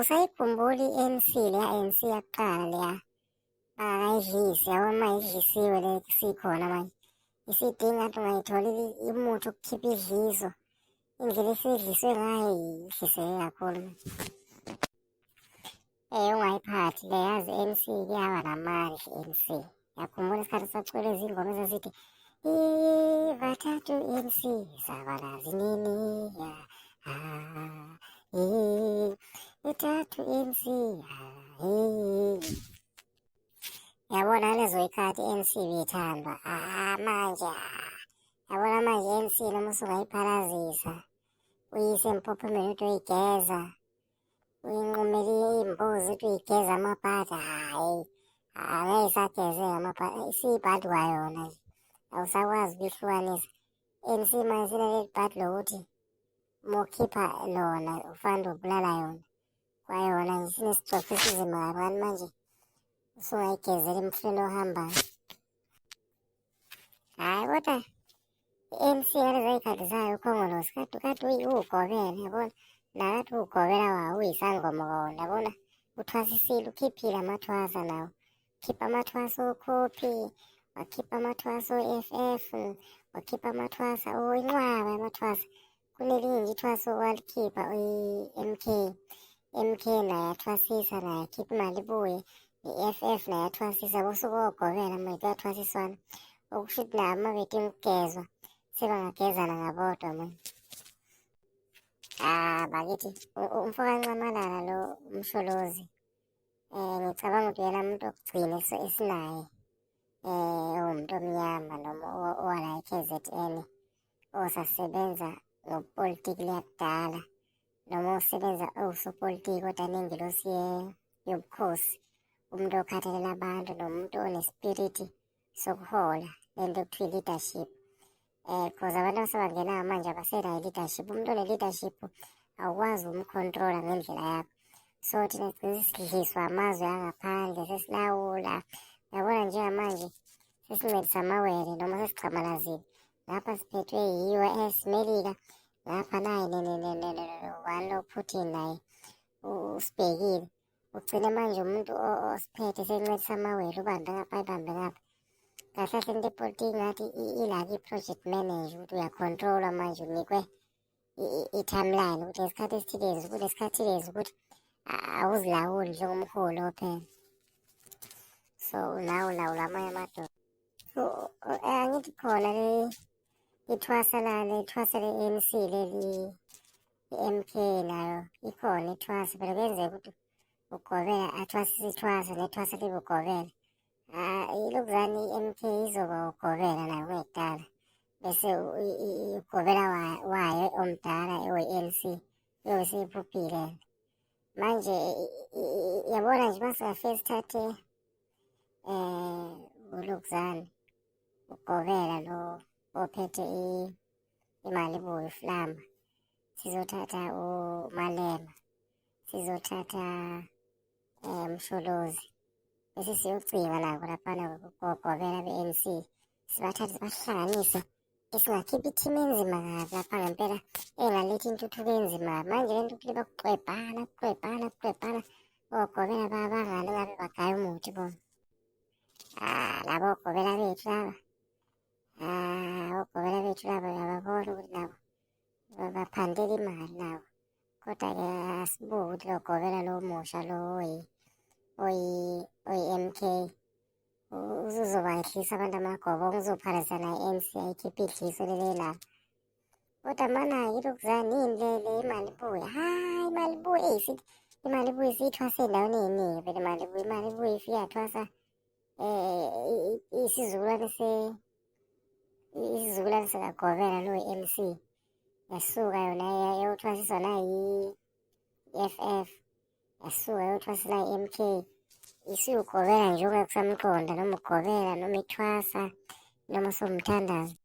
Usayikhumbula i-ANC leya ANC yakuqala leya bangakayidlisi yabo, uma idlisiwe le sikhona manje isidinga ngathi ungayithola umuthi ukukhipha idliso, indlela esidliswe ngayo idliseke kakhulu. Ungayiphathi le yazi i-ANC kuyaba namandla i-ANC. Ngiyakhumbula isikhathi sacula izingoma ezasithi ivathathu i-ANC sabalazi nini ya ah, ithathu i-ANC. Yabona lezo ikhathi i-ANC ibithandwa. Ah manje yabona manje i-ANC noma usungayiphalazisa uyise empophomeni ukuthi uyigeza uyinqumele iy'mbuzi ukuthi uyigeza amabhadi, hhayi angeke isagezeka amabhadi, isiyibhadi kwayona nje awusakwazi ukuyihlukanisa. ANC manje sinaleli bhadi lokuthi uma ukhipha lona ufanele ubulala yona kwayona nje, sinesigcwephe esizima kabi kanti manje usungayigezela emfuleni ohambayo. Hhayi kodwa i-ANC ngalezo y'khathi zayo uKhongolose kade kade uwugobela yabona, nakade uwugobela wawo uyisangoma kwawona yabona, uthwasisile ukhiphile amathwasa nawo, khipha amathwasa okhophi, wakhipha amathwasa o-F_F, wakhipha amathwasa inqwaba yamathwasa. Kunelinye nje ithwasa owalikhipha i-M_K, M_K naye yathwasisa naye yakhipha imali ibuye, ne-E_F_F naye yathwasisa kusuke ogobela manje kuyathwasiswana. Okusho ukuthi nabo uma bedinga ukugezwa sebangagezana ngabodwa manje. Ah bakithi umfo kaNxamalala lo uMsholozi ngicabanga ukuthi uyena muntu wokugcina esinaye owumuntu omnyama noma owala e-K_Z_N osasebenza ngopolitiki leyakudala noma osebenza owusopolitiki kodwa nengelosi yobukhosi, umuntu okhathalela abantu nomuntu onespiriti sokuhola lento ekuthiwa i-leadership. Cause abantu asebangenayo manje abasenayo i-leadership. Umuntu one-leadership awukwazi ukumcontrola ngendlela yakho. So thina sigcine sesidliswa amazwe angaphandle sesilawula. Uyabona njengamanje sesincedisa amawele noma sesigxamalazile. Ngapha siphethwe yi-U_S Melika, ngapha naye ubani lo Putin naye usibhekile. Ugcine manje umuntu osiphethe sencedisa amawele ubambe ngapha ayibambe ngapha. Kahle kahle into yepolitiki ngathi ilaka i-project manager ukuthi uyakhontrolwa manje unikwe i-timeline ukuthi ngesikhathi esithile kunesikhathi lezi ukuthi awuzilawuli njengomholi ophela. So nawe ulawula amanye amadoda. So angithi khona le ithwasa lale ithwasa le-ANC leli i-M_K nayo ikhona ithwasa phela kuyenzeka ukuthi ugobela athwasise ithwasa nethwasa libe ugobela. Ilokuzane i-M_K izoba ugobela nayo kungekudala bese ugobela wayo omdala oyi-A_N_C uyobe seyiphuphile. Manje yabona nje uma singafike sithathe ulokuzane ugobela lo ophethe imali ibuye iflama, sizothatha uMalema, sizothatha uMsholozi bese siyocima nabo laphana kogobela be-A_N_C, sibathathe sibahlanganise singakhipha ithimu enzima kabi lapha ngempela engaletha intuthuko enzima. Manje le ntuthuko bakuxwebhana kuxwebhana kuxwebhana ogobela babangani ngabe bagaya umuthi bona. Ah labo ogobela bethu laba, ah ogobela bethu laba uyababona ukuthi nabo baphandela imali nabo. Kodwa-ke asibuke ukuthi lo gobela lo musha lo oyi-M_K uzobayehlisa abantu amagobo, uzophalazisa naye i-A_N_C ayikhiphe idliso leli elalo. Kodwa mana-ke ilokuzana yini le le imali ibuye, hhayi imali ibuye eyi sithi imali ibuye isiyithwasa ey'ndaweni ey'ningi vele imali ibuye, imali ibuye ifike yathwasa isizukulwane isizukulwane sikagobela lo i-M_C yasuka yona yayothwasiswa nayi-E_F_F yasuka yayothwasa nayi-M_K isiwugobela nje ungeke usamqonda noma ugobela noma ithwasa noma usumthandazo.